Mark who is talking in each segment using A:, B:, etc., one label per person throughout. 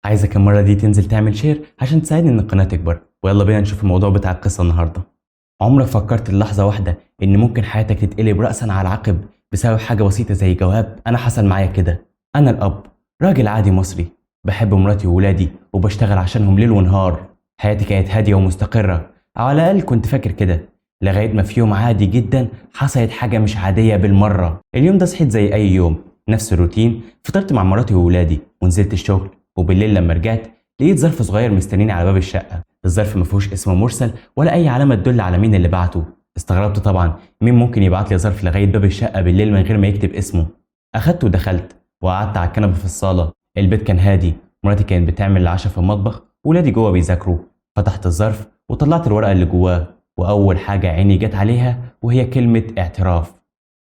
A: عايزك المرة دي تنزل تعمل share عشان تساعدني ان القناة تكبر. ويلا بينا نشوف الموضوع بتاع القصة النهاردة. عمرك فكرت للحظة واحدة ان ممكن حياتك تتقلب رأسا على عقب بسبب حاجة بسيطة زي جواب؟ انا حصل معايا كده. انا الاب، راجل عادي مصري، بحب مراتي وولادي وبشتغل عشانهم ليل ونهار. حياتي كانت هادية ومستقرة، او على الاقل كنت فاكر كده، لغاية ما في يوم عادي جدا حصلت حاجة مش عادية بالمرة. اليوم ده صحيت زي اي يوم، نفس الروتين، فطرت مع مراتي وولادي ونزلت الشغل. وبالليل لما رجعت لقيت ظرف صغير مستنيني على باب الشقة. الظرف ما فيهوش اسم مرسل ولا أي علامة تدل على مين اللي بعته. استغربت طبعا، مين ممكن يبعت لي ظرف لغاية باب الشقة بالليل من غير ما يكتب اسمه؟ أخدته ودخلت وقعدت على الكنبة في الصالة. البيت كان هادي، مراتي كانت بتعمل العشاء في المطبخ، ولادي جوه بيذاكروا. فتحت الظرف وطلعت الورقة اللي جواه، وأول حاجة عيني جت عليها وهي كلمة اعتراف.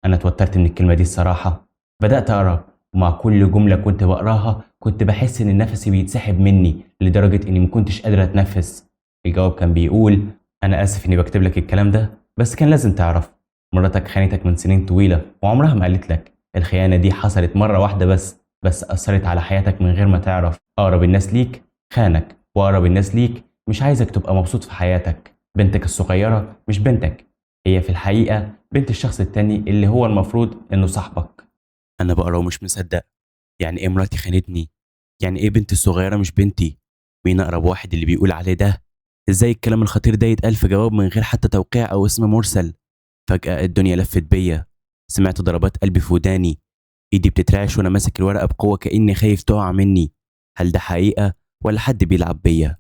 A: أنا اتوترت من الكلمة دي الصراحة. بدأت أقرأ، ومع كل جملة كنت بقراها كنت بحس إن نفسي بيتسحب مني لدرجة إني مكنتش قادر أتنفس. الجواب كان بيقول: أنا آسف إني بكتب لك الكلام ده، بس كان لازم تعرف. مراتك خانتك من سنين طويلة وعمرها ما قالت لك. الخيانة دي حصلت مرة واحدة بس أثرت على حياتك من غير ما تعرف. أقرب الناس ليك خانك، وأقرب الناس ليك مش عايزك تبقى مبسوط في حياتك. بنتك الصغيرة مش بنتك، هي في الحقيقة بنت الشخص التاني اللي هو المفروض إنه صاحبك. أنا بقرا ومش مصدق. يعني إيه مراتي خانتني؟ يعني إيه بنتي الصغيرة مش بنتي؟ مين أقرب واحد اللي بيقول عليه ده؟ إزاي الكلام الخطير ده يتقال في جواب من غير حتى توقيع أو اسم مرسل؟ فجأة الدنيا لفت بيا، سمعت ضربات قلبي في وداني، إيدي بتترعش وأنا ماسك الورقة بقوة كأني خايف تقع مني. هل ده حقيقة ولا حد بيلعب بيا؟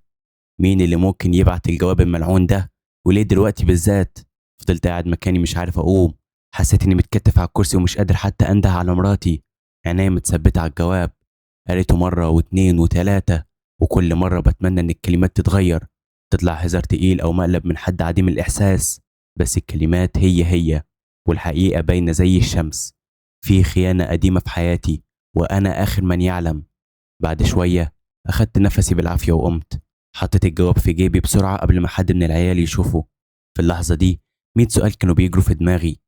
A: مين اللي ممكن يبعت الجواب الملعون ده؟ وليه دلوقتي بالذات؟ فضلت قاعد مكاني مش عارف أقوم. حسيت إني متكتف على الكرسي ومش قادر حتى أنده على مراتي. عينيا متثبتة على الجواب، قريته مرة واتنين وتلاتة، وكل مرة بتمنى إن الكلمات تتغير، تطلع هزار تقيل أو مقلب من حد عديم الإحساس، بس الكلمات هي هي والحقيقة باينة زي الشمس. في خيانة قديمة في حياتي وأنا آخر من يعلم. بعد شوية أخدت نفسي بالعافية وقمت، حطيت الجواب في جيبي بسرعة قبل ما حد من العيال يشوفه. في اللحظة دي 100 سؤال كانوا بيجروا في دماغي.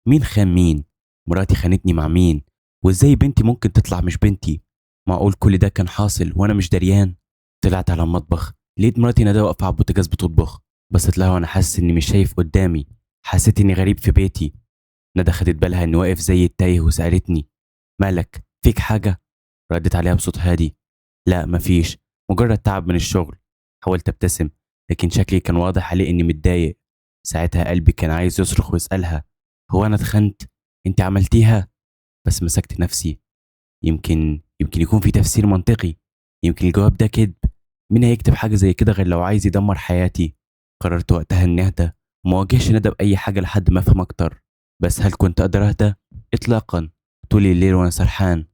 A: مين خان مين؟ مراتي خانتني مع مين؟ وازاي بنتي ممكن تطلع مش بنتي؟ معقول كل ده كان حاصل وانا مش دريان؟ طلعت على المطبخ لقيت مراتي ندى واقفة على البوتاجاز بتطبخ. بصيت لها وانا حاسس اني مش شايف قدامي، حسيت اني غريب في بيتي. ندى خدت بالها اني واقف زي التايه وسالتني: مالك؟ فيك حاجة؟ ردت عليها بصوت هادي: لا مفيش، مجرد تعب من الشغل. حاولت ابتسم لكن شكلي كان واضح عليه اني متضايق. ساعتها قلبي كان عايز يصرخ ويسالها: هو انا اتخنت؟ انت عملتيها؟ بس مسكت نفسي. يمكن يكون في تفسير منطقي، يمكن الجواب ده كذب. مين هيكتب حاجة زي كده غير لو عايز يدمر حياتي؟ قررت وقتها اني اهدى وما واجهش ندى باي حاجة لحد ما افهم اكتر. بس هل كنت اقدر اهدى؟ اطلاقا. طول الليل وانا سرحان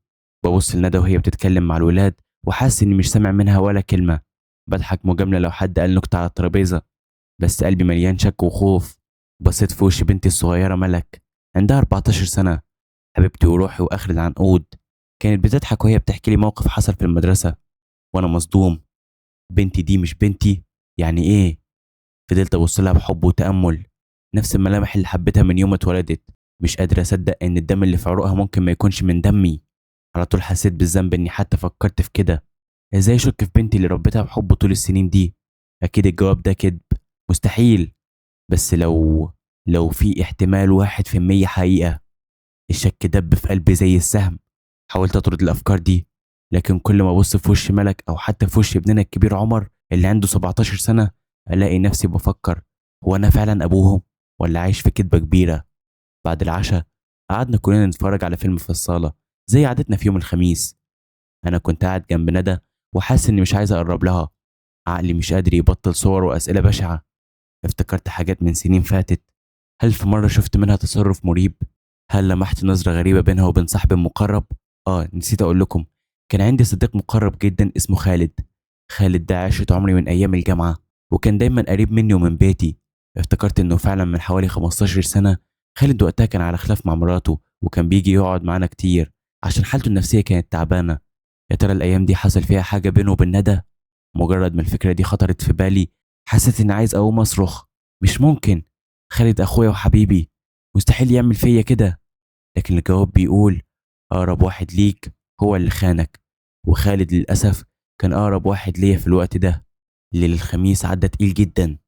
A: ببص لندى وهي بتتكلم مع الولاد وحاسس اني مش سامع منها ولا كلمة. بضحك مجاملة لو حد قال نكتة على الترابيزة، بس قلبي مليان شك وخوف. بصيت في وش بنتي الصغيرة ملك، عندها 14 سنة، حبيبتي وروحي وآخر العنقود. كانت بتضحك وهي بتحكي لي موقف حصل في المدرسة وأنا مصدوم. بنتي دي مش بنتي؟ يعني إيه؟ فضلت أبص لها بحب وتأمل، نفس الملامح اللي حبيتها من يوم ما اتولدت. مش قادر أصدق إن الدم اللي في عروقها ممكن ما يكونش من دمي. على طول حسيت بالذنب إني حتى فكرت في كده. إزاي أشك في بنتي اللي ربيتها بحب طول السنين دي؟ أكيد الجواب ده كذب، مستحيل. بس لو في احتمال 1% حقيقة. الشك دب في قلبي زي السهم. حاولت أطرد الأفكار دي، لكن كل ما أبص في وش ملك أو حتى في وش ابننا الكبير عمر اللي عنده 17 سنة ألاقي نفسي بفكر: هو أنا فعلا أبوهم ولا عايش في كذبة كبيرة؟ بعد العشاء قعدنا كلنا نتفرج على فيلم في الصالة زي عادتنا في يوم الخميس. أنا كنت قاعد جنب ندى وحاسس إني مش عايز أقرب لها. عقلي مش قادر يبطل صور وأسئلة بشعة. افتكرت حاجات من سنين فاتت. هل في مرة شفت منها تصرف مريب؟ هل لمحت نظرة غريبة بينها وبين صاحب مقرب؟ نسيت أقول لكم، كان عندي صديق مقرب جدا اسمه خالد. خالد ده عشرة عمري من أيام الجامعة، وكان دايما قريب مني ومن بيتي. افتكرت إنه فعلا من حوالي 15 سنة خالد وقتها كان على خلاف مع مراته، وكان بيجي يقعد معانا كتير عشان حالته النفسية كانت تعبانة. يا ترى الأيام دي حصل فيها حاجة بينه وبين ندى؟ مجرد ما الفكرة دي خطرت في بالي حسيت إني عايز أقوم أصرخ. مش ممكن، خالد أخويا وحبيبي، مستحيل يعمل فيا كده. لكن الجواب بيقول أقرب واحد ليك هو اللي خانك، وخالد للأسف كان أقرب واحد ليا في الوقت ده. ليل الخميس عدى تقيل جدا.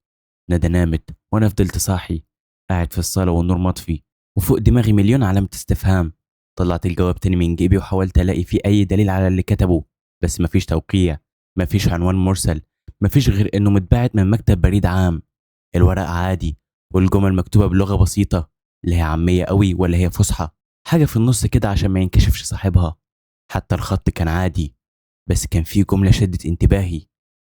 A: ندى نامت وأنا فضلت صاحي قاعد في الصالة والنور مطفي وفوق دماغي مليون علامة استفهام. طلعت الجواب تاني من جيبي وحاولت ألاقي فيه أي دليل على اللي كتبه، بس مفيش توقيع، مفيش عنوان مرسل، مفيش غير إنه متباعت من مكتب بريد عام. الورق عادي والجمل مكتوبة بلغة بسيطة، لا هي عامية قوي ولا هي فصحى، حاجة في النص كده عشان ما ينكشفش صاحبها. حتى الخط كان عادي، بس كان فيه جملة شدت انتباهي: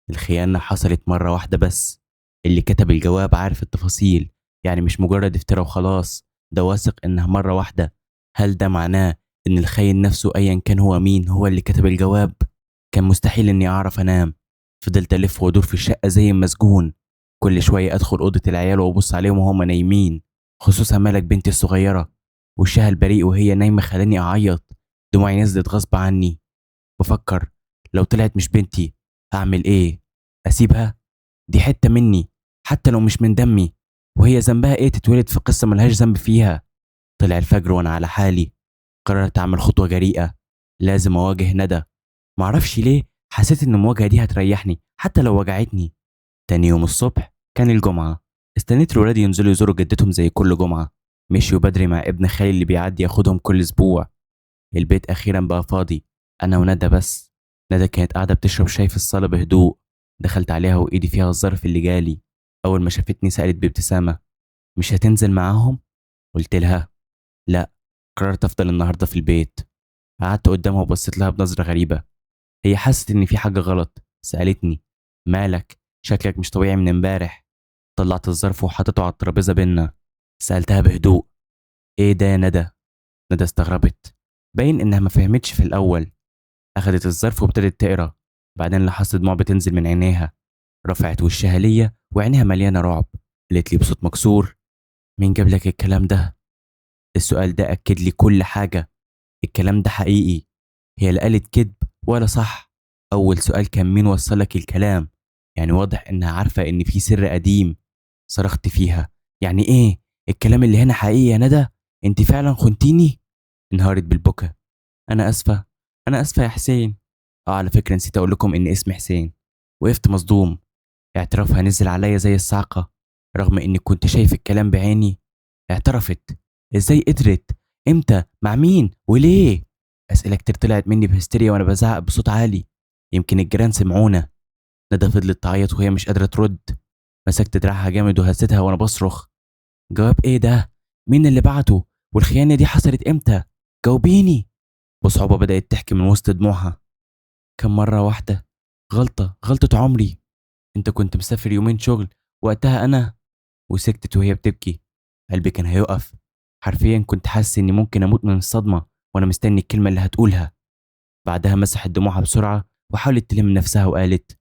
A: الخيانة حصلت مرة واحدة بس. اللي كتب الجواب عارف التفاصيل، يعني مش مجرد افتراء وخلاص، ده واثق إنها مرة واحدة. هل ده معناه إن الخاين نفسه أيا كان هو مين هو اللي كتب الجواب؟ كان مستحيل إني أعرف أنام. فضلت ألف وأدور في الشقة زي المسجون، كل شوية أدخل أوضة العيال وأبص عليهم وهما نايمين، خصوصا ملك بنتي الصغيرة، وشها البريء وهي نايمة خلاني أعيط، دموعي نزلت غصب عني. بفكر لو طلعت مش بنتي هعمل إيه؟ أسيبها؟ دي حتة مني حتى لو مش من دمي، وهي ذنبها إيه تتولد في قصة ملهاش ذنب فيها؟ طلع الفجر وأنا على حالي. قررت أعمل خطوة جريئة، لازم أواجه ندى. معرفش ليه حسيت إن المواجهة دي هتريحني حتى لو وجعتني. تاني يوم الصبح كان الجمعة، استنيت الولاد ينزلوا يزوروا جدتهم زي كل جمعة. مشيوا بدري مع ابن خالي اللي بيعدي ياخدهم كل أسبوع. البيت أخيرا بقى فاضي، أنا وندى بس. ندى كانت قاعدة بتشرب شاي في الصالة بهدوء. دخلت عليها وإيدي فيها الظرف اللي جالي. أول ما شافتني سألت بابتسامة: مش هتنزل معاهم؟ قلت لها: لا، قررت أفضل النهاردة في البيت. قعدت قدامها وبصيت لها بنظرة غريبة. هي حست إن في حاجة غلط، سألتني: مالك؟ شكلك مش طبيعي من امبارح. طلعت الظرف وحطيته على الترابيزة بينا. سألتها بهدوء: إيه ده يا ندى؟ ندى استغربت، باين إنها ما فهمتش في الأول. أخدت الظرف وابتدت تقرأ، بعدين لاحظت دموع بتنزل من عينيها. رفعت وشها ليا وعينيها مليانة رعب. قالت لي بصوت مكسور: مين جاب لك الكلام ده؟ السؤال ده أكد لي كل حاجة، الكلام ده حقيقي. هي لا قالت كذب ولا صح. أول سؤال كان مين وصلك الكلام، يعني واضح إنها عارفة إن في سر قديم. صرخت فيها: يعني إيه الكلام اللي هنا حقيقي يا ندى؟ أنت فعلا خنتيني؟ انهارت بالبكا: أنا آسفة، أنا آسفة يا حسين. على فكرة نسيت أقول لكم إن اسمي حسين. وقفت مصدوم، اعترافها نزل عليا زي الصعقة، رغم إني كنت شايف الكلام بعيني. اعترفت إزاي؟ قدرت؟ إمتى؟ مع مين؟ وليه؟ أسئلة كتير طلعت مني بهستيريا وأنا بزعق بصوت عالي، يمكن الجيران سمعونا. ندى فضلت تعيط وهي مش قادرة ترد. مسكت دراعها جامد وهزتها وأنا بصرخ: جواب إيه ده؟ مين اللي بعته؟ والخيانة دي حصلت إمتى؟ جاوبيني. بصعوبة بدأت تحكي من وسط دموعها: كم مرة واحدة، غلطة عمري، أنت كنت مسافر يومين شغل وقتها أنا. وسكتت وهي بتبكي. قلبي كان هيقف حرفيا، كنت حاسس إني ممكن أموت من الصدمة وأنا مستني الكلمة اللي هتقولها. بعدها مسحت دموعها بسرعة وحاولت تلم نفسها وقالت: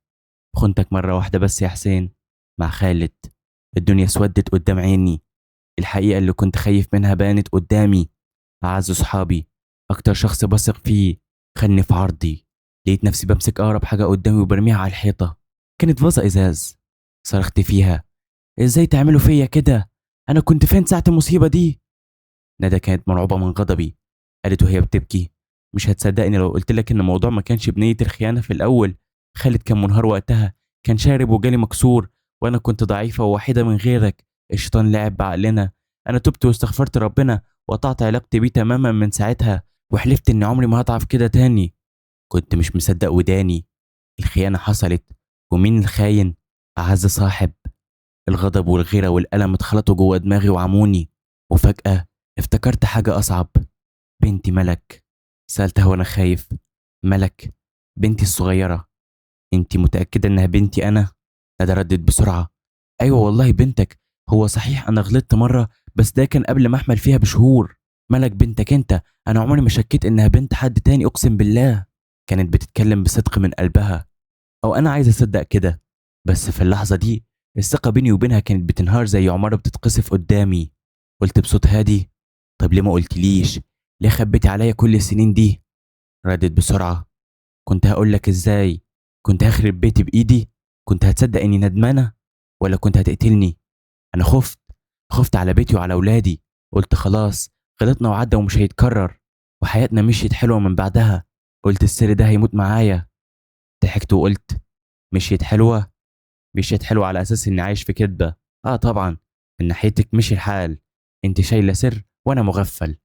A: خنتك مرة واحدة بس يا حسين، مع خالد. الدنيا اسودت قدام عيني، الحقيقة اللي كنت خايف منها بانت قدامي. أعز صحابي، أكتر شخص بثق فيه، خلني في عرضي. لقيت نفسي بمسك أقرب حاجة قدامي وبرميها على الحيطة، كانت فازة إزاز. صرخت فيها: إزاي تعملوا فيا كده؟ أنا كنت فين ساعة المصيبة دي؟ ندى كانت مرعوبة من غضبي. قالت وهي بتبكي: مش هتصدقني لو قلت لك إن الموضوع ما كانش بنية الخيانة في الأول. خالد كان منهار وقتها، كان شارب وجالي مكسور، وأنا كنت ضعيفة ووحيدة من غيرك. الشيطان لعب بعقلنا. أنا تبت واستغفرت ربنا وقطعت علاقتي بيه تماما من ساعتها، وحلفت إن عمري ما هضعف كده تاني. كنت مش مصدق وداني، الخيانة حصلت، ومين الخاين؟ أعز صاحب. الغضب والغيرة والألم اتخلطوا جوه دماغي وعموني. وفجأة افتكرت حاجة أصعب: بنتي ملك. سألتها وأنا خايف: ملك بنتي الصغيرة، انتي متأكدة إنها بنتي أنا؟ ندى ردت بسرعة: أيوة والله بنتك، هو صحيح أنا غلطت مرة، بس ده كان قبل ما أحمل فيها بشهور. ملك بنتك أنت، أنا عمري ما شكيت إنها بنت حد تاني، أقسم بالله. كانت بتتكلم بصدق من قلبها، أو أنا عايز أصدق كده، بس في اللحظة دي الثقة بيني وبينها كانت بتنهار زي عمارة بتتقصف قدامي. قلت بصوت هادي: طب ليه ما قلتليش؟ ليه خبيتي عليا كل السنين دي؟ ردت بسرعة: كنت هقولك إزاي؟ كنت هخرب بيتي بإيدي؟ كنت هتصدق إني ندمانة؟ ولا كنت هتقتلني؟ أنا خفت على بيتي وعلى أولادي. قلت خلاص غلطنا وعدى ومش هيتكرر، وحياتنا مشيت حلوة من بعدها. قلت السر ده هيموت معايا. ضحكت وقلت مشيت حلوة؟ مشيت حلوة على أساس إني عايش في كدبة. آه طبعا من ناحيتك مشي الحال، أنت شايلة سر وأنا مغفل.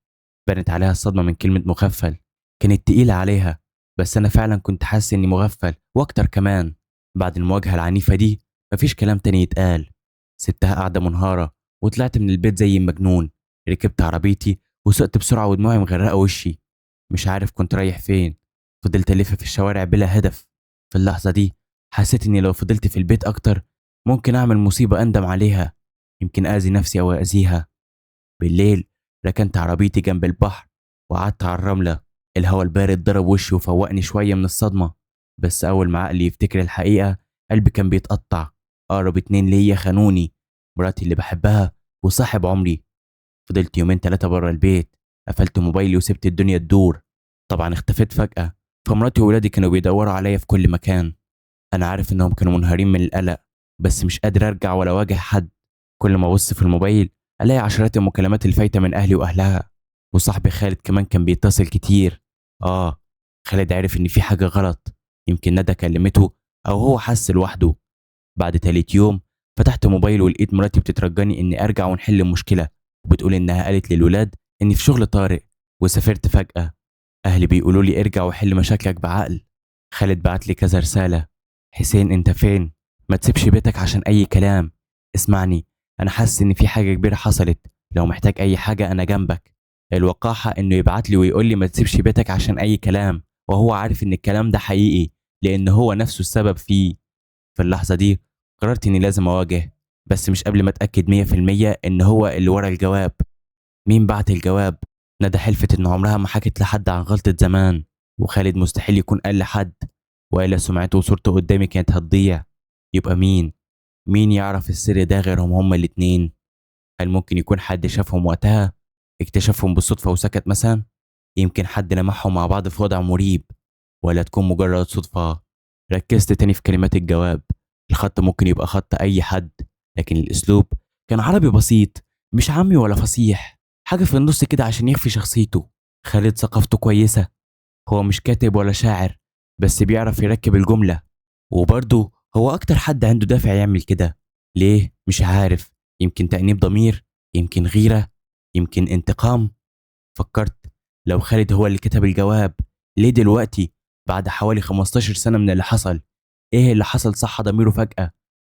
A: بانت عليها الصدمة من كلمة مغفل، كانت تقيلة عليها، بس أنا فعلا كنت حاسس إني مغفل وأكتر كمان. بعد المواجهة العنيفة دي مفيش كلام تاني يتقال. سبتها قاعدة منهارة وطلعت من البيت زي المجنون. ركبت عربيتي وسقت بسرعة ودموعي مغرقة وشي، مش عارف كنت رايح فين. فضلت ألف في الشوارع بلا هدف. في اللحظة دي حسيت إني لو فضلت في البيت أكتر ممكن أعمل مصيبة أندم عليها، يمكن أذي نفسي أو أذيها. بالليل ركنت عربيتي جنب البحر وقعدت على الرملة. الهواء البارد ضرب وشي وفوقني شوية من الصدمة، بس أول ما عقلي يفتكر الحقيقة قلبي كان بيتقطع. أقرب 2 ليا خانوني، مراتي اللي بحبها وصاحب عمري. فضلت 2 3 بره البيت، قفلت موبايلي وسبت الدنيا تدور. طبعا اختفيت فجأة، فمراتي وولادي كانوا بيدوروا عليا في كل مكان. أنا عارف إنهم كانوا منهارين من القلق، بس مش قادر أرجع ولا أواجه حد. كل ما أبص في الموبايل ألاقي عشرات المكالمات الفايتة من أهلي وأهلها، وصاحبي خالد كمان كان بيتصل كتير. خالد عرف إن في حاجة غلط، يمكن ندى كلمته أو هو حس لوحده. بعد تالت يوم فتحت موبايل ولقيت مراتي بتترجاني إني أرجع ونحل المشكلة، وبتقول إنها قالت للولاد إني في شغل طارئ وسافرت فجأة. أهلي بيقولوا لي ارجع وحل مشاكلك بعقل. خالد بعت لي كذا رسالة: حسين أنت فين؟ ما تسيبش بيتك عشان أي كلام، اسمعني أنا حاسس إن في حاجة كبيرة حصلت، لو محتاج أي حاجة أنا جنبك. الوقاحة إنه يبعت لي ويقول لي ما تسيبش بيتك عشان أي كلام، وهو عارف إن الكلام ده حقيقي لأن هو نفسه السبب فيه. في اللحظة دي قررت إني لازم أواجه، بس مش قبل ما أتأكد 100% إن هو اللي ورا الجواب. مين بعت الجواب؟ ندى حلفت إن عمرها ما حكت لحد عن غلطة زمان، وخالد مستحيل يكون قال لحد، وإلا سمعته وصورته قدامي كانت هتضيع. يبقى مين؟ مين يعرف السر ده غيرهم هما الاتنين؟ هل ممكن يكون حد شافهم وقتها، اكتشفهم بالصدفة وسكت مثلا؟ يمكن حد لمحهم مع بعض في وضع مريب، ولا تكون مجرد صدفة؟ ركزت تاني في كلمات الجواب. الخط ممكن يبقى خط أي حد، لكن الأسلوب كان عربي بسيط، مش عامي ولا فصيح، حاجة في النص كده عشان يخفي شخصيته. خالد ثقافته كويسة، هو مش كاتب ولا شاعر، بس بيعرف يركب الجملة، وبرضه هو أكتر حد عنده دافع يعمل كده. ليه؟ مش عارف، يمكن تأنيب ضمير، يمكن غيرة، يمكن انتقام. فكرت لو خالد هو اللي كتب الجواب، ليه دلوقتي بعد حوالي 15 سنة من اللي حصل؟ ايه اللي حصل صح ضميره فجأة؟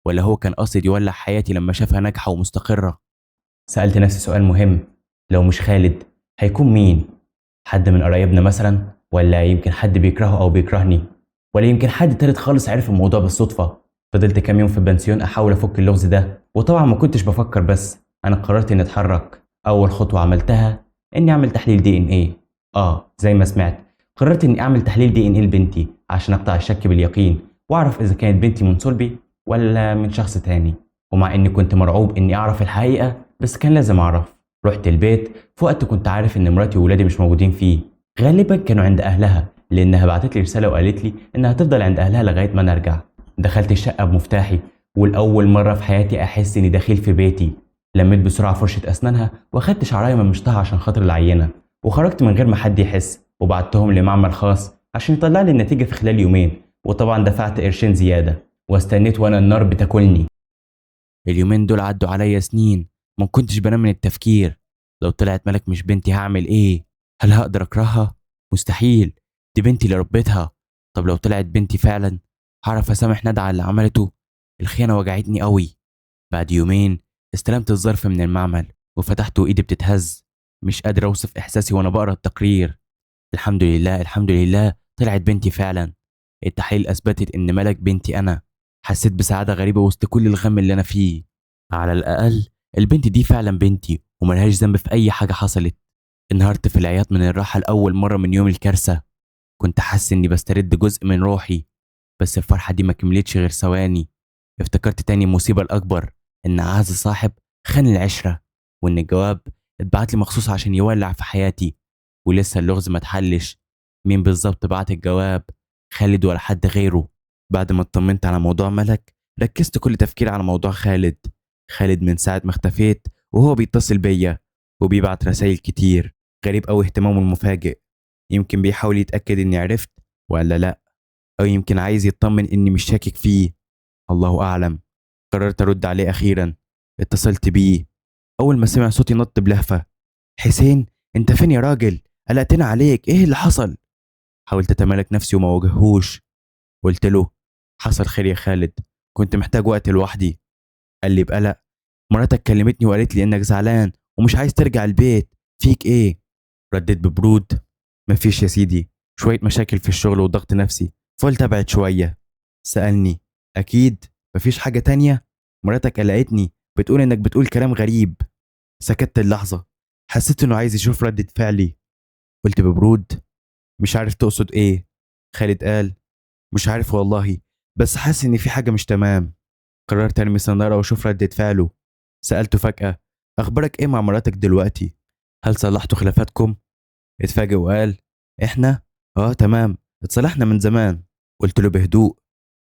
A: ولا هو كان قاصد يولع حياتي لما شافها ناجحة ومستقرة؟ سألت نفسي سؤال مهم: لو مش خالد هيكون مين؟ حد من قرايبنا مثلا؟ ولا يمكن حد بيكرهه أو بيكرهني؟ ولا يمكن حد تالت خالص عرف الموضوع بالصدفة؟ فضلت كام يوم في البنسيون أحاول أفك اللغز ده، وطبعا ما كنتش بفكر، بس أنا قررت إني أتحرك. أول خطوة عملتها إني أعمل تحليل DNA. زي ما سمعت، قررت إني أعمل تحليل DNA لبنتي عشان أقطع الشك باليقين وأعرف إذا كانت بنتي من صلبي ولا من شخص تاني. ومع إني كنت مرعوب إني أعرف الحقيقة، بس كان لازم أعرف. رحت البيت في وقت كنت عارف إن مراتي وولادي مش موجودين فيه، غالبا كانوا عند أهلها، لأنها بعتت لي رسالة وقالت لي إنها هتفضل عند أهلها لغاية ما نرجع. دخلت الشقة بمفتاحي، والأول مرة في حياتي أحس إني داخل في بيتي. لميت بسرعة فرشة أسنانها وأخدت شعراية من مشطها عشان خاطر العينة، وخرجت من غير ما حد يحس، وبعتهم لمعمل خاص عشان يطلع لي النتيجة في خلال يومين، وطبعا دفعت قرشين زيادة، واستنيت وأنا النار بتاكلني. اليومين دول عدوا عليا سنين ما كنتش بنام من التفكير. لو طلعت ملك مش بنتي هعمل ايه؟ هل هقدر اكرهها؟ مستحيل، دي بنتي اللي ربيتها. طب لو طلعت بنتي فعلا هعرف اسامح ندى على اللي عملته؟ الخيانة وجعتني قوي. بعد يومين استلمت الظرف من المعمل وفتحته وايدي بتتهز، مش قادر اوصف احساسي وانا بقرا التقرير. الحمد لله الحمد لله طلعت بنتي فعلا. التحاليل اثبتت ان ملك بنتي انا. حسيت بسعادة غريبة وسط كل الغم اللي انا فيه. على الاقل البنت دي فعلا بنتي وملهاش ذنب في اي حاجة حصلت. انهارت في العياط من الراحة لأول مرة من يوم الكارثة. كنت حاسس اني بسترد جزء من روحي، بس الفرحة دي ما كملتش غير ثواني. افتكرت تاني المصيبة الأكبر، إن أعز صاحب خان العشرة، وإن الجواب اتبعت لي مخصوص عشان يولع في حياتي، ولسه اللغز ما اتحلش. مين بالظبط بعت الجواب؟ خالد ولا حد غيره؟ بعد ما اطمنت على موضوع ملك ركزت كل تفكيري على موضوع خالد. خالد من ساعة ما اختفيت وهو بيتصل بيا وبيبعت رسائل كتير. غريب أوي اهتمامه المفاجئ، يمكن بيحاول يتأكد إني عرفت ولا لأ. أو يمكن عايز يطمن إني مش شاكك فيه، الله أعلم. قررت أرد عليه أخيرا. اتصلت بيه. أول ما سمع صوتي نط بلهفة. حسين أنت فين يا راجل؟ قلقتنا عليك، إيه اللي حصل؟ حاولت أتمالك نفسي وما واجههوش. قلت له حصل خير يا خالد، كنت محتاج وقت لوحدي. قال لي بقلق، مراتك كلمتني وقالت لي إنك زعلان ومش عايز ترجع البيت، فيك إيه؟ رديت ببرود، مفيش يا سيدي، شوية مشاكل في الشغل وضغط نفسي، فقلت أبعد شوية. سألني أكيد مفيش حاجة تانية؟ مراتك قلقتني، بتقول إنك بتقول كلام غريب. سكت اللحظة، حسيت إنه عايز يشوف ردة فعلي. قلت ببرود، مش عارف تقصد إيه؟ خالد قال مش عارف والله، بس حاسس إن في حاجة مش تمام. قررت أرمي سنارة وأشوف ردة فعله. سألته فجأة، أخبارك إيه مع مراتك دلوقتي؟ هل صلحتوا خلافاتكم؟ اتفاجئ وقال إحنا؟ آه تمام، اتصلحنا من زمان. قلت له بهدوء،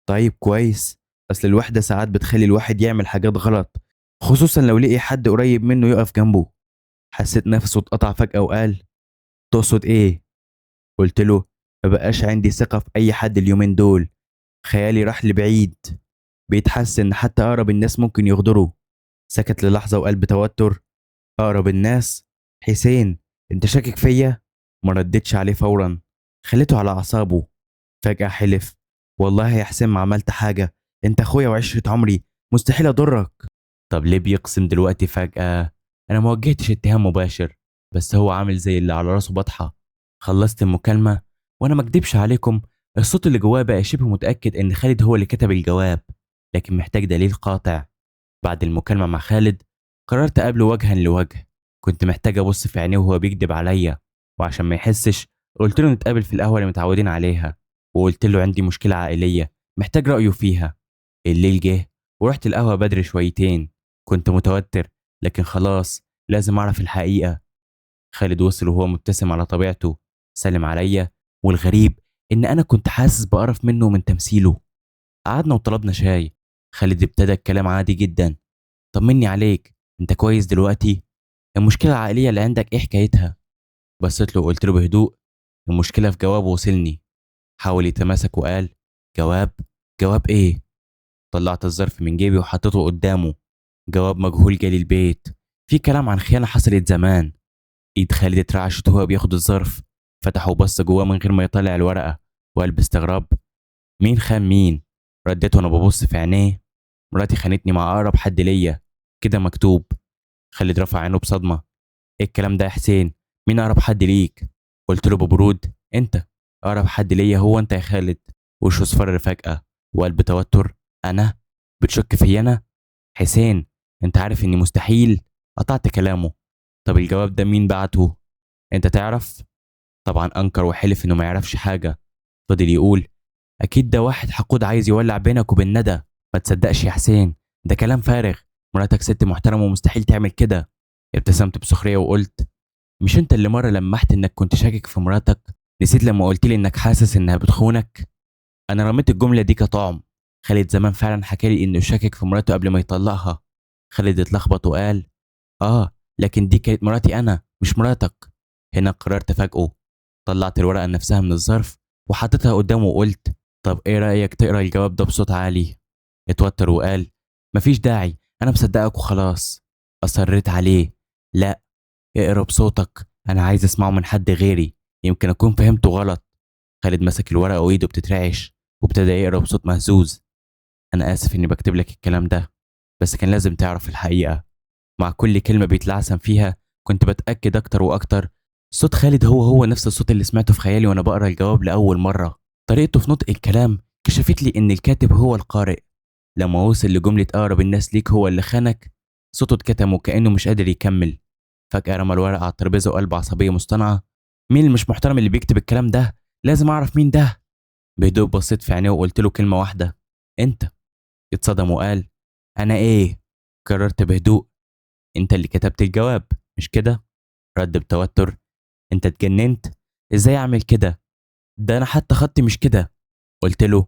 A: طيب كويس، أصل الوحدة ساعات بتخلي الواحد يعمل حاجات غلط، خصوصا لو لقي حد قريب منه يقف جنبه. حسيت نفسه اتقطع فجأة وقال تقصد إيه؟ قلت له مبقاش عندي ثقة في أي حد اليومين دول، خيالي راح لبعيد، بيتحس إن حتى أقرب الناس ممكن يغدروا. سكت للحظة وقال بتوتر، أقرب الناس؟ حسين أنت شاكك فيا؟ ما ردتش عليه فورا، خليته على أعصابه. فجأة حلف، والله يا حسين ما عملت حاجة، أنت أخويا وعشرة عمري، مستحيل أضرك. طب ليه بيقسم دلوقتي فجأة؟ أنا ما وجهتش اتهام مباشر، بس هو عامل زي اللي على راسه بطحة. خلصت المكالمة وأنا ما اكدبش عليكم، الصوت اللي جواه بقى شبه متأكد إن خالد هو اللي كتب الجواب، لكن محتاج دليل قاطع. بعد المكالمة مع خالد قررت أقابله وجها لوجه. كنت محتاج أبص في عينيه وهو بيكدب عليا، وعشان ما يحسش قلت له نتقابل في القهوة اللي متعودين عليها، وقلت له عندي مشكلة عائلية محتاج رأيه فيها. الليل جه ورحت القهوة بدري شويتين. كنت متوتر، لكن خلاص لازم أعرف الحقيقة. خالد وصل وهو مبتسم على طبيعته، سلم عليا، والغريب إن أنا كنت حاسس بقرف منه ومن تمثيله. قعدنا وطلبنا شاي. خالد ابتدى الكلام عادي جدا، طمني عليك، انت كويس دلوقتي؟ المشكلة العائلية اللي عندك ايه حكايتها؟ بصيت له وقلت له بهدوء، المشكلة في جواب وصلني. حاول يتماسك وقال جواب؟ جواب ايه؟ طلعت الظرف من جيبي وحطيته قدامه. جواب مجهول جالي البيت، في كلام عن خيانة حصلت زمان. ايد خالد اترعشت وهو بياخد الظرف، فتحه وبص جواه من غير ما يطلع الورقة، وقال باستغراب مين خان مين؟ رديت وانا ببص في عينيه، مراتي خانتني مع اقرب حد ليا، كده مكتوب. خالد رفع عينه بصدمة، ايه الكلام ده يا حسين؟ مين اقرب حد ليك؟ قلت له ببرود، انت اقرب حد ليا هو انت يا خالد. وشه اصفر فجأة وقال بتوتر، انا؟ بتشك فيا انا؟ حسين انت عارف اني مستحيل. قطعت كلامه، طب الجواب ده مين بعته؟ انت تعرف؟ طبعا انكر وحلف انه ما يعرفش حاجة. فضل يقول اكيد ده واحد حقود عايز يولع بينك وبين ندى، ما تصدقش يا حسين، ده كلام فارغ، مراتك ست محترمة ومستحيل تعمل كده. ابتسمت بسخرية وقلت مش انت اللي مرة لمحت انك كنت شاكك في مراتك؟ نسيت لما قلت لي انك حاسس انها بتخونك؟ انا رميت الجملة دي كطعم. خالد زمان فعلا حكالي انه شاكك في مراته قبل ما يطلقها. خالد اتلخبط وقال اه لكن دي كانت مراتي انا مش مراتك. هنا قررت افاجئه. طلعت الورقة نفسها من الظرف وحطيتها قدامه وقلت طب ايه رأيك تقرأ الجواب ده بصوت عالي؟ اتوتر وقال مفيش داعي، انا مصدقك وخلاص. اصريت عليه، لا اقرا بصوتك، انا عايز اسمعه من حد غيري، يمكن اكون فهمته غلط. خالد مسك الورقة وايده بتترعش وابتدى يقرا بصوت مهزوز، انا اسف اني بكتب لك الكلام ده، بس كان لازم تعرف الحقيقة. مع كل كلمة بيتلعثم فيها كنت بتأكد اكتر واكتر. صوت خالد هو هو نفس الصوت اللي سمعته في خيالي وانا بقرا الجواب لأول مرة. طريقته في نطق الكلام كشفت لي ان الكاتب هو القارئ. لما وصل لجملة أقرب الناس ليك هو اللي خانك، صوته اتكتم وكأنه مش قادر يكمل. فجأة رمى الورقة على الترابيزة وقال بعصبية مصطنعة، مين اللي مش محترم اللي بيكتب الكلام ده؟ لازم أعرف مين ده. بهدوء بصيت في عينيه وقلت له كلمة واحدة، أنت. اتصدم وقال أنا إيه؟ كررت بهدوء، أنت اللي كتبت الجواب مش كده؟ رد بتوتر، أنت اتجننت؟ إزاي أعمل كده؟ ده أنا حتى خطي مش كده. قلت له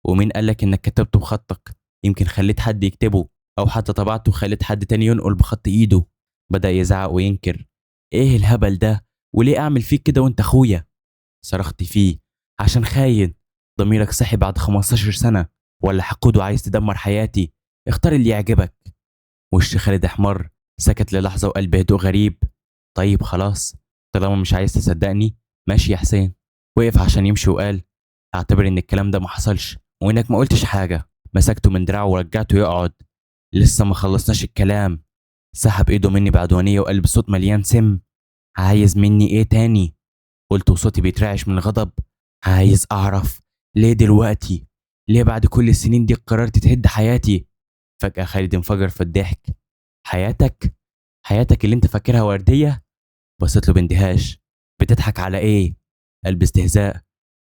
A: ومين قالك إنك كتبته بخطك؟ يمكن خليت حد يكتبه، أو حتى طبعته وخليت حد تاني ينقل بخط إيده. بدأ يزعق وينكر، إيه الهبل ده؟ وليه أعمل فيك كده وأنت أخويا؟ صرخت فيه، عشان خاين، ضميرك صحي بعد 15 سنة ولا حقود وعايز تدمر حياتي؟ اختار اللي يعجبك. وش خالد احمر، سكت للحظة وقال بهدوء غريب: طيب خلاص، طالما مش عايز تصدقني ماشي يا حسين. وقف عشان يمشي وقال: اعتبر ان الكلام ده ما حصلش وانك ما قلتش حاجة. مسكته من دراعه ورجعته يقعد. لسه ما خلصناش الكلام. سحب ايده مني بعدوانية وقال بصوت مليان سم: عايز مني ايه تاني؟ قلت وصوتي بيترعش من الغضب: عايز اعرف ليه دلوقتي؟ ليه بعد كل السنين دي قررت تهد حياتي؟ فجأة خالد انفجر في الضحك. حياتك؟ حياتك اللي انت فاكرها وردية؟ بصيت له باندهاش. بتضحك على ايه؟ قال باستهزاء: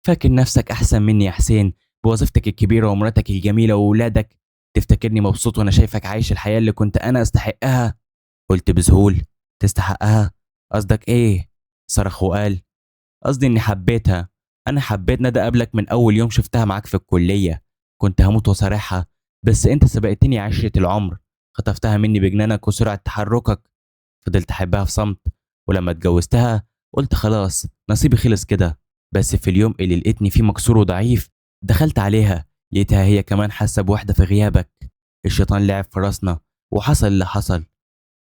A: فاكر نفسك احسن مني يا حسين بوظيفتك الكبيرة ومراتك الجميلة وولادك؟ تفتكرني مبسوط وانا شايفك عايش الحياة اللي كنت انا استحقها؟ قلت بذهول: تستحقها؟ قصدك ايه؟ صرخ وقال: قصدي اني حبيتها. انا حبيت ندى قبلك من اول يوم شفتها معاك في الكلية. كنت هموت وصارحها، بس انت سبقتني عشرة العمر، خطفتها مني بجنانك وسرعة تحركك. فضلت احبها في صمت، ولما اتجوزتها قلت خلاص نصيبي خلص كده. بس في اليوم اللي لقيتني فيه مكسور وضعيف دخلت عليها، لقيتها هي كمان حاسة بوحدة في غيابك. الشيطان لعب في راسنا وحصل اللي حصل.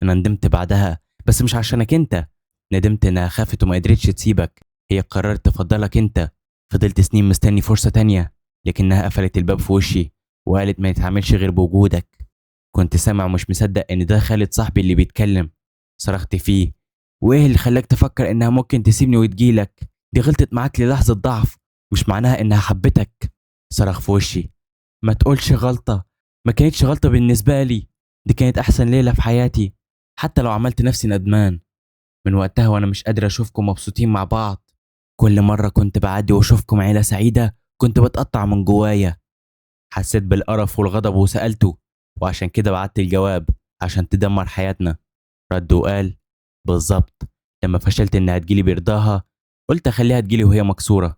A: انا ندمت بعدها، بس مش عشانك انت. ندمت انها خافت وما قدرتش تسيبك، هي قررت تفضلك انت. فضلت سنين مستني فرصة تانية، لكنها قفلت الباب في وشي وقالت ما يتعاملش غير بوجودك. كنت سامع ومش مصدق ان ده خالد صاحبي اللي بيتكلم. صرخت فيه: وايه اللي خلاك تفكر انها ممكن تسيبني وتجيلك؟ دي غلطت معاك للحظة ضعف، مش معناها انها حبتك. صرخ في وشي: ما تقولش غلطة، ما كانتش غلطة بالنسبة لي، دي كانت احسن ليلة في حياتي، حتى لو عملت نفسي ندمان. من وقتها وانا مش قادر اشوفكم مبسوطين مع بعض. كل مرة كنت بعدي واشوفكم عيلة سعيدة كنت بتقطع من جوايا. حسيت بالقرف والغضب وسألته: وعشان كده بعت الجواب عشان تدمر حياتنا؟ رد وقال: بالظبط، لما فشلت انها تجيلي برضاها قلت اخليها تجيلي وهي مكسورة.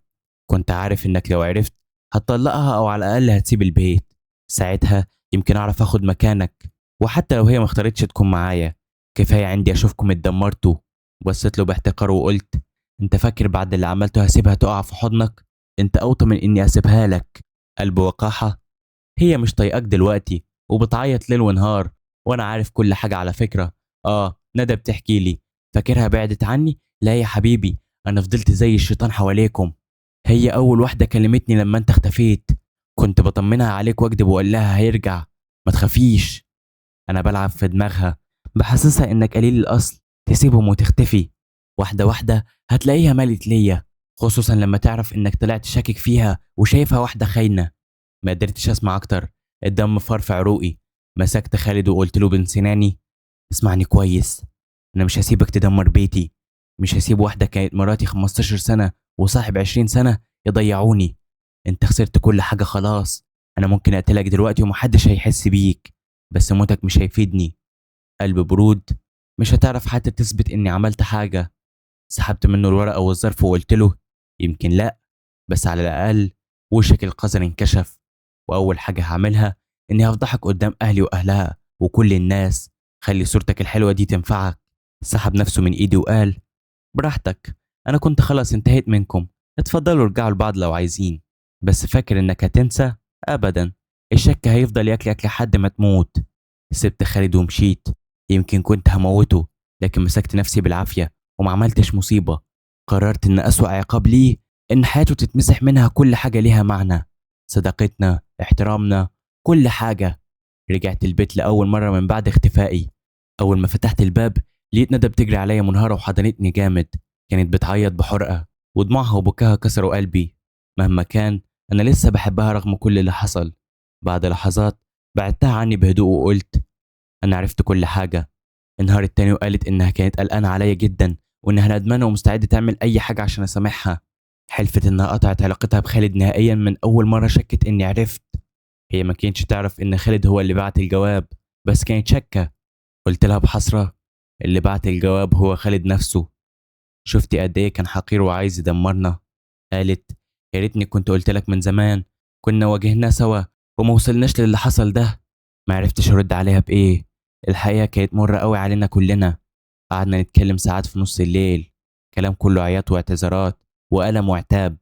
A: كنت عارف انك لو عرفت هتطلقها او على الاقل هتسيب البيت، ساعتها يمكن اعرف اخد مكانك، وحتى لو هي ما اختارتش تكون معايا كفاية عندي اشوفكم اتدمرتوا. بصيت له باحتقار وقلت: انت فاكر بعد اللي عملته هسيبها تقع في حضنك؟ انت اوطى من اني اسيبها لك. قلب وقاحة: هي مش طايقاك دلوقتي وبتعيط ليل ونهار، وانا عارف كل حاجة على فكرة. ندى بتحكي لي. فاكرها بعدت عني؟ لا يا حبيبي، انا فضلت زي الشيطان حواليكم. هي اول واحدة كلمتني لما انت اختفيت، كنت بطمنها عليك واكدب واقول لها هيرجع، ما تخافيش. انا بلعب في دماغها، بحسسها انك قليل الاصل تسيبهم وتختفي. واحدة واحدة هتلاقيها مالت ليا، خصوصا لما تعرف انك طلعت شاكك فيها وشايفها واحدة خاينة. ما قدرتش اسمع اكتر، الدم فار في عروقي. مسكت خالد وقلت له بين سناني: اسمعني كويس، انا مش هسيبك تدمر بيتي، مش هسيب واحدة كانت مراتي 15 سنة وصاحب 20 سنة يضيعوني. انت خسرت كل حاجة خلاص، انا ممكن اقتلك دلوقتي ومحدش هيحس بيك، بس موتك مش هيفيدني. قلب برود: مش هتعرف حتى تثبت اني عملت حاجة. سحبت منه الورقة والظرف وقلت له: يمكن لا، بس على الأقل وشك القذر انكشف، وأول حاجة هعملها إني هفضحك قدام أهلي وأهلها وكل الناس. خلي صورتك الحلوة دي تنفعك. سحب نفسه من إيدي وقال: براحتك، أنا كنت خلاص انتهيت منكم، اتفضلوا ارجعوا لبعض لو عايزين، بس فاكر إنك هتنسى؟ أبدا، الشك هيفضل ياكلك لحد ما تموت. سبت خالد ومشيت. يمكن كنت هموته، لكن مسكت نفسي بالعافية وما عملتش مصيبة. قررت إن أسوأ عقاب ليه إن حياته تتمسح منها كل حاجة ليها معنى، صداقتنا، احترامنا، كل حاجة. رجعت البيت لأول مرة من بعد اختفائي. أول ما فتحت الباب لقيت ندى بتجري عليا منهارة وحضنتني جامد. كانت بتعيط بحرقة ودموعها وبكاها كسروا قلبي. مهما كان أنا لسه بحبها رغم كل اللي حصل. بعد لحظات بعدتها عني بهدوء وقلت: أنا عرفت كل حاجة. انهارت تاني وقالت إنها كانت قلقانة عليا جدا، وإنها ندمانة ومستعدة تعمل أي حاجة عشان أسامحها. حلفت إنها قطعت علاقتها بخالد نهائيا من أول مرة شكت إني عرفت. هي ما كانتش تعرف إن خالد هو اللي بعت الجواب، بس كانت شاكة. قلت لها بحسرة: اللي بعت الجواب هو خالد نفسه. شفتي قد إيه كان حقير وعايز يدمرنا؟ قالت: يا ريتني كنت قلت لك من زمان، كنا واجهناه سوا وما وصلناش للي حصل ده. ما عرفتش أرد عليها بإيه، الحقيقة كانت مرة قوي علينا كلنا. قعدنا نتكلم ساعات في نص الليل، كلام كله عياط واعتذارات وألم وعتاب.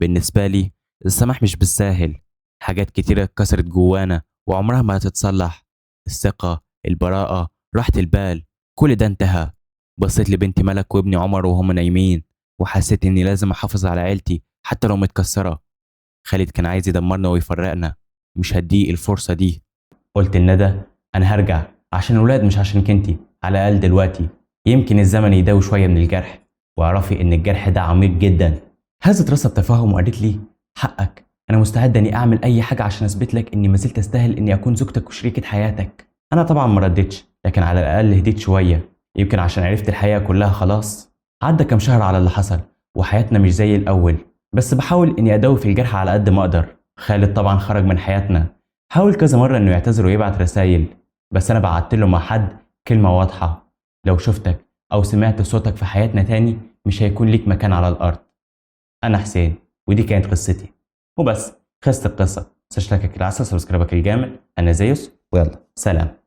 A: بالنسبة لي السماح مش بالساهل، حاجات كتيرة اتكسرت جوانا وعمرها ما هتتصلح. الثقة، البراءة، راحة البال، كل ده انتهى. بصيت لبنتي ملك وابني عمر وهم نايمين، وحسيت إني لازم أحافظ على عيلتي حتى لو متكسرة. خالد كان عايز يدمرنا ويفرقنا، مش هديه الفرصة دي. قلت لندى أنا هرجع عشان الولاد مش عشان كنتي، على الأقل دلوقتي يمكن الزمن يداوي شوية من الجرح، واعرفي إن الجرح ده عميق جدا. هزت راسها بتفهم وقالت لي حقك، أنا مستعدة إني أعمل أي حاجة عشان أثبت لك إني ما زلت أستاهل إني أكون زوجتك وشريكة حياتك. أنا طبعا ما ردتش، لكن على الأقل هديت شوية، يمكن عشان عرفت الحقيقة كلها خلاص. عدى كام شهر على اللي حصل وحياتنا مش زي الأول، بس بحاول إني أداوي في الجرح على قد ما أقدر. خالد طبعا خرج من حياتنا، حاول كذا مرة إنه يعتذر ويبعت رسايل، بس أنا بعت له مع حد كلمة واضحة: لو شفتك أو سمعت صوتك في حياتنا تاني مش هيكون ليك مكان على الأرض. أنا حسين ودي كانت قصتي وبس، خلصت القصة. اشتراكك العسل، subscribe ك الجامد. أنا زيوس، ويلا سلام.